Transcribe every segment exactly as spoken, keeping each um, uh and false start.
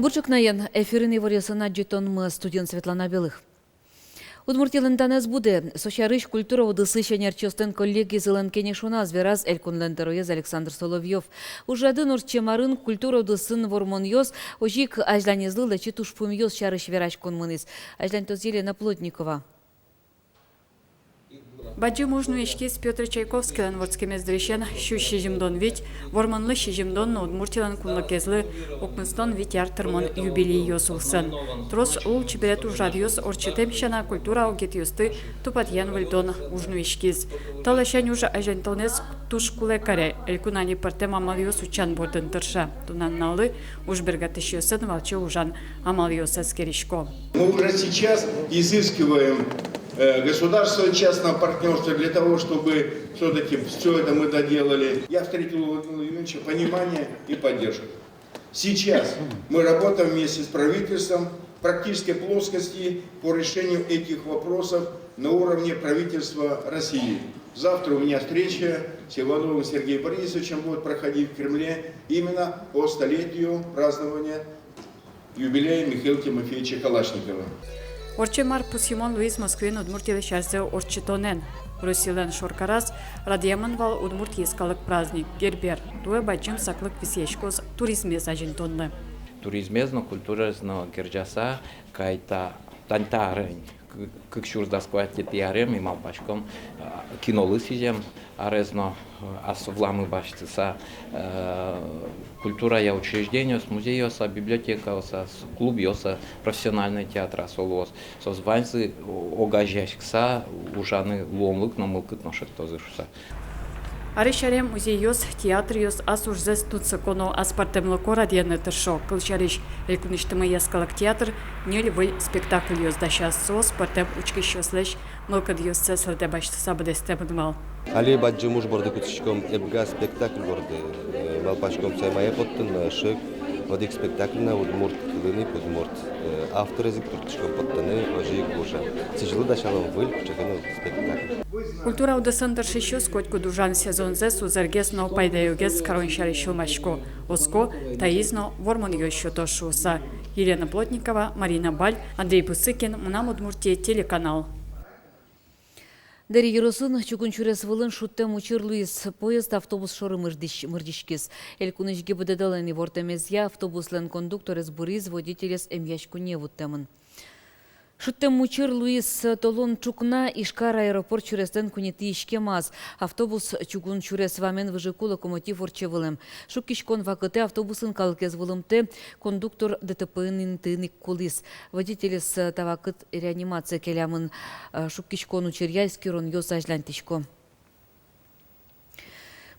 Бур ӵукнаен! Эфирын иворъёсын адӟытонмы, студиын Светлана Белых. Удмуртилэн танэз будэ. Со сярысь культура удысысь энерчиослэн коллегизылэн кенешоназ вераз Элькунлэн тӧроез Александр Соловьёв. Ужрадын ортчем арын культура удысын вормонъёс, озьы ик азьланезлы лэчыт ужпумъёс сярысь вераськон мынӥз. Азьлантоз Елена Плотникова. Бадӟым уж нуиськиз Пётр Чайковскийлэн вордскемез дырысен сю сизьымдон вить, вормонлы сизьымдон но Удмуртилэн кунлыкезлы укмыстон вить ар тырмон юбилейёс улсын. Трос лулчеберет ужрадъёс ортчытэм сяна, культура огетъёсты тупатъян-выльдон уж нуиськиз. Та ласянь уж азьлантонэз туж кулэ каре. Элькун али пӧртэм амалъёс утчан бордын тырше. Туннэ нуналлы уж бергатӥсьёсын валче ужан амалъёс эскерисько. Мы уже сейчас изыскиваем, э, государственное частное партнёрство для того, чтобы всё-таки всё это мы доделали. Я встретил у Владимира Владимировича понимание и поддержку. Сейчас мы работаем вместе с правительством в практической плоскости по решению этих вопросов на уровне правительства России. Завтра у меня встреча с Ивановым Сергеем Борисовичем, будет проходить в Кремле именно по столетию празднования юбилея Михаила Тимофеевича Калашникова. Ортчем ар пусйымон луиз Москваын Удмуртилэсь арзэ ортчытонэн. Россилэн шоркараз радъямын вал удмурт йӧскалык праздник Гербер. Туэ бадӟым саклык висъяськоз туризмез азинтонлы. Туризмез но, культураез но герӟаса, кайта, тани та арын, кы-, кык сюрс дас куатетӥ арын, ми малпаськом, а, кинолы сӥзем арез но, э, ас выллямы басьтыса, э, культурая учреждениос, музейёса, библиотекаоса, с-, клубъёса, профессиональной театра со луоз. Соос ваньзы о-, огазеяськыса ужаны луонлык но, мылкыд но шедьтозы шуыса. Арысь аре музейёс, театръёс ас ужзэс тунсыко но аспӧртэмлыко радъяны тыршо. Кылсярысь, элькунысьтымы йӧскалык театр ньыль выль спектакльёс дасяз, соос пӧртэм учкисьёслэсь мылкыдъёссэс лыдэ басьтыса быдэстэмын вал. Али бадӟым уж борды кутскиськом, «Эбга» спектакль борды. Э, малпаськом сое мае поттыны, нош ик одӥг спектакль но удмурт кылын ик, удмурт, э, авторез ик турттӥськом поттыны, озьы ик ужа. Сӥзьылы дасялом выль кыӵе ке но спектакль. Культура удысын тыршисьёс котькуд ужан сезонзэс узыргес но пайдаёгес карон сярысь сюлмасько. Оско, таиз но вормонъёс сётоз шуыса. Елена Плотникова, Марина Баль, Андрей Бусыкин, «Мынам Удмуртие» телеканал. Дэри ёросын чугун сюрес вылын шудтэм учыр луиз. Поезд автобус шоры мырдӥсь-, мырдӥськиз. Элькунысь ГИБДД-лэн ивортэмезъя, автобуслэн кондукторез быриз, водителез эмъяськонние вуттэмын. Шудтэм учыр луиз толон ӵукна Ижкар аэропорт сюреслэн куинетӥ иськемаз. Автобус чугун сюрес вамен выжыку локомотив ортче вылэм. Шуккиськон вакытэ автобусын калыкез вылымтэ, кондуктор ДТП-ын интыын ик кулӥз. Водителез та вакыт реанимацие келямын. Шуккиськон учыръя эскеронъёс азьлантӥсько.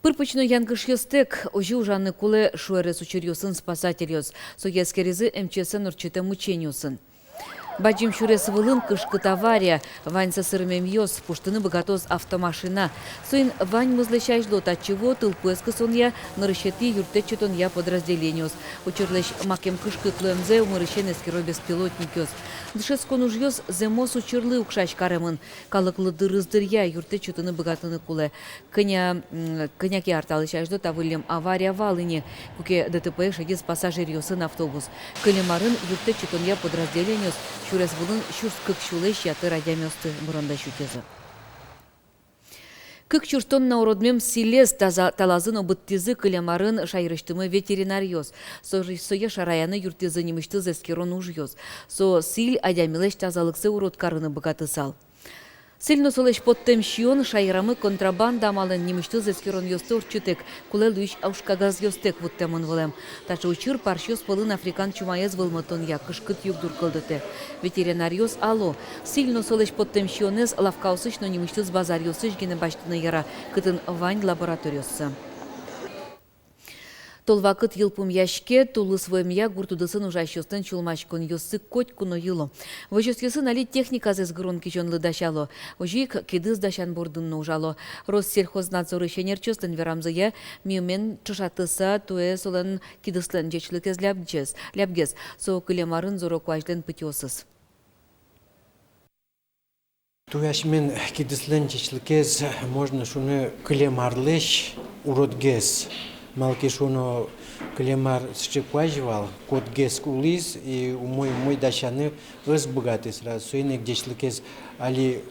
Пыр-поч но янгышъёстэк озьы ужаны кулэ, шуэрес учыръёсын спасательёс. Сое эскеризы МЧС-эн ортчытэм учениосын. Бадӟым сюрес вылын кышкыт авария. Ваньзэ сӧрмемъёс, пуштыны быгатоз автомашина. Соин ваньмызлэсь азьло татчы вуо тылпуэз кысонъя, нырысетӥ юрттэт сётонъя подразделениос. Учырлэсь макем кышкыт луэмзэ уморысен эскеро беспилотникъёс. Дышетскон ужъёс зэмос учырлы укшась каремын. Калыклы дырыз дыръя юрттэт сётыны быгатыны кулэ. Кӧня, м, кӧня ке ар талэсь азьло та выллем авария вал ини, куке ДТП-е шедиз пассажиръёсын автобус. Кылем арын юрттэт сётонъя подразделениос сюрес вылын сюрс кык сюлэсь ятыр адямиосты быронлэсь утизы. Кык сюрс тонна уродмем сӥлез таза-, талазы но быдтӥзы кылем арын шаерысьтымы ветеринаръёс. Со-, сое шараяны юрттӥзы нимысьтыз эскерон ужъёс. Со сӥль адямилэсь тазалыксэ урод карыны быгатысал. Сӥль но солэсь поттэм сиён шаерамы контрабанда амалэн нимысьтыз эскеронъёсты ортчытэк, кулэ луись ужкагазъёстэк вуттэмын вылэм. Таӵе учыр парсьёс пӧлын африкан чумаез вӧлмытонъя кышкыт югдур кылдытэ. Ветеринаръёс ало: сӥль но солэсь поттэм сиёнэз лавкаосысь но нимысьтыз базаръёсысь гинэ басьтыны яра, кытын вань лабораториоссы. Тол вакыт йылпумъяське, тулыс вуэмъя гурт удысын ужасьёслэн сюлмаськонъёссы котьку но йыло. Возёсъёсын али техниказэс гырон-кизёнлы дасяло, озьы ик кидыс дасян бордын но ужало. Россельхознадзорысь энерчиослэн верамзыя, миымен ӵошатыса, туэ солэн кидыслэн ӟечлыкез лябӟез, лябгес, со кылем арын зороку азьлэн пытьыосыз. Туэ асьмен кидыслэн ӟечлыкез, можно шуыны, кылем арлэсь уродгес. Малы ке шуоно, кылем ар сыӵе куазь вал, котгес улӥз, и умой-умой дасяны ӧз быгаты сразу. Соин ик ӟечлыкез али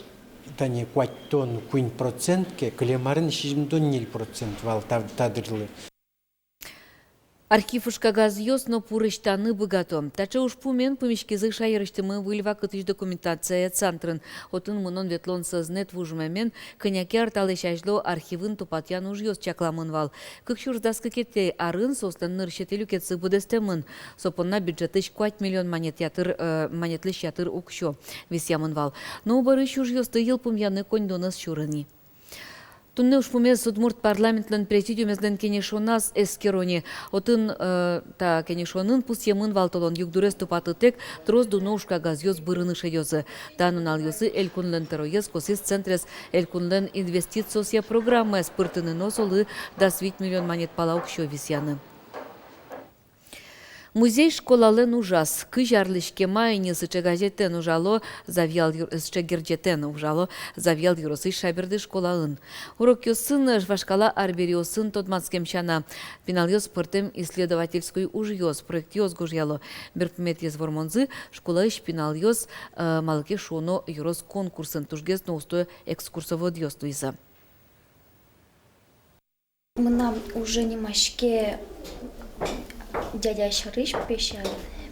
тани куатьтон куинь процент ке, кылем арын сизьымдон ньыль процент вал та-, та дырлы. Архив ужкагазъёс но пурысьтаны быгато. Таӵе ужпумен пумиськизы шаерысьтымы выль вакытысь документация центрын. Отын мынон-ветлон сӧзнэт вужмемен, кӧня ке ар талэсь азьло архивын тупатъян ужъёс чакламын вал. Кык сюрс дас кыкетӥ арын соослэн нырысетӥ люкетсы быдэстэмын. Со понна бюджетысь куать миллион манет ятыр, э, манетлэсь ятыр уксё висъямын вал. Но бӧрысь ужъёсты йылпумъяны коньдон ӧз сюры ни. Туннэ ужпумез удмурт парламентлэн президиумезлэн кенешоназ эскеро ни. Отын, э, та кенешонын пусъемын вал: толон югдурез тупатытэк трос дуно ужкагазъёс бырыны шедёзы. Та нуналъёсы элькунлэн тӧроез косӥз центрез элькунлэн инвестициосъя программаез пыртыны, но солы дас вить миллион манет пала уксё висъяны. Музей школалэн ужаз. «Кызь арлэсь кема ини» сыӵе газетэн ужало Завьял юр-, сыӵе герӟетэн ужало Завьял ёросысь Шаберды школаын. Урокъёсын вашкала арбериосын тодматскем сяна, пиналъёс пӧртэм исследовательской ужъёс, проектъёс гожъяло. Берпуметӥез вормонзы: школаысь пиналъёс, э, малы ке шуоно, ёрос конкурсын тужгес но усто экскурсоводъёс луизы. Мынам уже нимаське дядя сярысь, песяд-,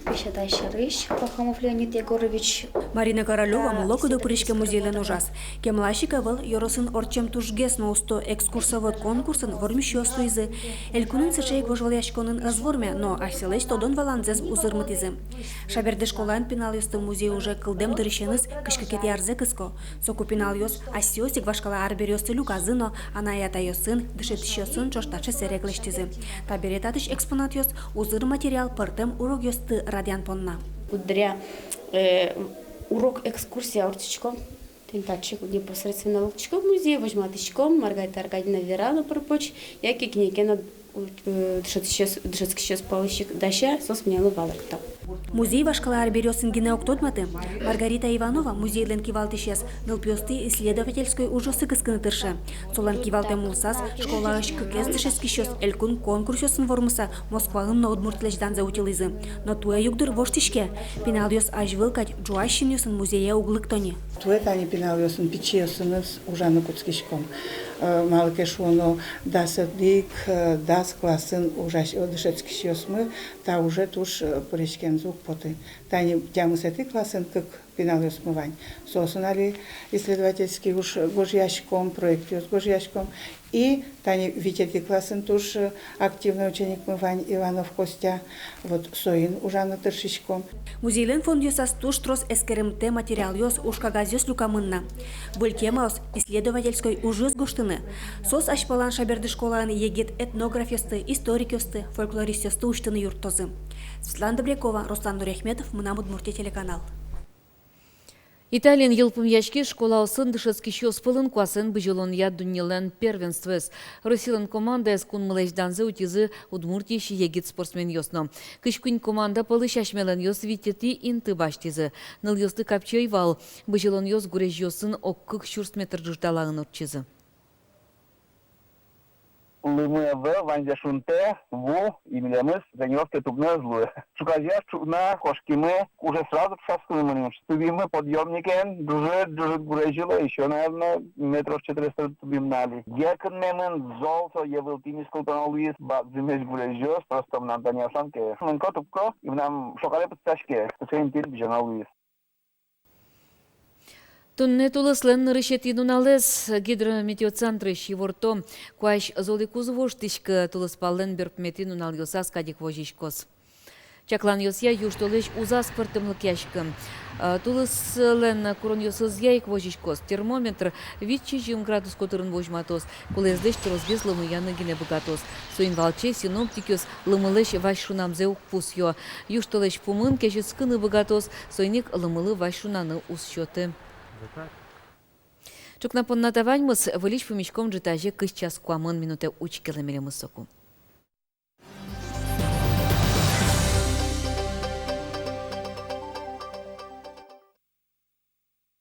песяда сярысь, Пахомов Леонид Егорович. Марина Королёва мылокыдо пыриське музейлэн ужаз. Кемалась ик ӧвӧл, ёросын ортчем тужгес но усто экскурсовод конкурсын вормисьёс луизы. Элькунын сыӵе ик вожвылъяськонын ӧз ворме, но асьсэлэсь тодон-валанзэс узырмытӥзы. Шаберды школаын пиналъёсты музей уже кылдэм дырысеныз кызь кыкетӥ арзэ кыско. Соку пиналъёс асьсэос ик вашкала арбериосты люказы но анай-атайёсын, дышетӥсьёсын ӵош таӵе сэрег лэсьтӥзы. Табере татысь экспонатъёс узыр материал пӧртэм урокъёсты радъян понна. Куддыръя, э, урок экскурсия ортчытӥськом. Тӥни татчы непосредственно лыктӥськом музей, возьматӥськом, Маргарита Аркадьевна вера но пыр-поч, яке кинэ ке но, э, дышетӥсьёс, дышетскисьёс пӧлысь ик дася, соос милемлы валэкто. Музей вашкала арбериосын гинэ уг тодматы. Маргарита Иванова, музейлэн кивалтӥсез, нылпиосты исследовательской ужъёсы кыскыны тырше. Солэн кивалтэм улсаз школаысь кыкез дышетскисьёс элькун конкурсъёсын вормыса, Москваын но Удмуртилэсь данзэ утьылӥзы. Но туэ югдур воштӥське. Пиналъёс азьвыл кадь ӝуась синъёсын музее уг лыкто ни. Туэ тани пиналъёсын, пичиосыныз ужаны кутскиськом. Э, малы ке шуоно, дас одӥг, э, дас классын ужась-, э, дышетскисьёсмы та уже туж, э, пыриськемзы уг поты. Тани тямысэтӥ классын кык пиналъёсмы вань. Соосын али исследовательский уж гожъяськом, проектъёс гожъяськом. И тани витетӥ классын туж активный ученикмы вань, Иванов Костя. Вот соин ужаны тыршиськом. Музейлэн фондъёсаз туж трос эскеремтэ материалъёс, ужкагазъёс люкамын на. Выль темаос, исследовательской ужъёс гожтыны. Соос азьпалан Шаберды школаын егит этнографъёсты, историкъёсты, фольклористъёсты усьтыны юрттозы. Светлана Добрякова, Руслан Нуриахметов, «Мынам Удмуртие» телеканал. Италиын йылпумъяськиз школаосын дышетскисьёс пӧлын куасэн бызьылонъя дуннелэн первенствоез. Россилэн командаез кунмылэсь данзэ утизы Удмуртиысь егит спортсменъёс но. Кызь куинь команда пӧлысь асьмелэнъёс витетӥ инты басьтӥзы. Нылъёслы капчи ӧй вал. Бызьылонъёс гурезьёсын ог кык сюрс метр ӝуждалаын ортчизы. Лымы ӧвӧл, ваньзэ шунтэ, ву, и милемыз тренировкае тубыны ӧз луы. Ӵуказеяз ӵукна кошкимы, уже сразу пшаскыны мынӥм. Тубимы подъёмникен, ӝужыт, ӝужыт гурезь улэ, ещё, наверно, метров четыреста тубим на али. Йӧ кынмемын, зол со, йӧ вылтӥ мискылтоно луиз, бадӟымесь гурезьёс, просто мынам тани аслам ке. Мынӥсько, тубӥсько, и мынам шокалэ пытсаське, пытске, интыын бызёно луиз. Туннэ тулыслэн нырысетӥ нуналэз. Гидрометеоцентрысь иворто: куазь зол ик уз воштӥськы, тулыспаллэн берпуметӥ нуналъёсаз кадь ик возиськоз. Чакланъёсъя, южтолэзь узаз пӧртэмлыкъяськы. Э, тулыслэн куронъёсызъя ик возиськоз. Термометр вить-сизьым градус котырын возьматоз, кулэезлэсь тросгес лымыяны гинэ быгатоз. Соин валче синоптикъёс лымылэсь вазь шунамзэ уг пусъё. Южтолэзь пумын кезьыскыны быгатоз, соин ик лымылы вазь шунаны уз сёты. Ӵукна понна та ваньмыз. Выльысь пумиськом ӝытазе кызь час куамын минутэ. Учкелэ милемыз соку.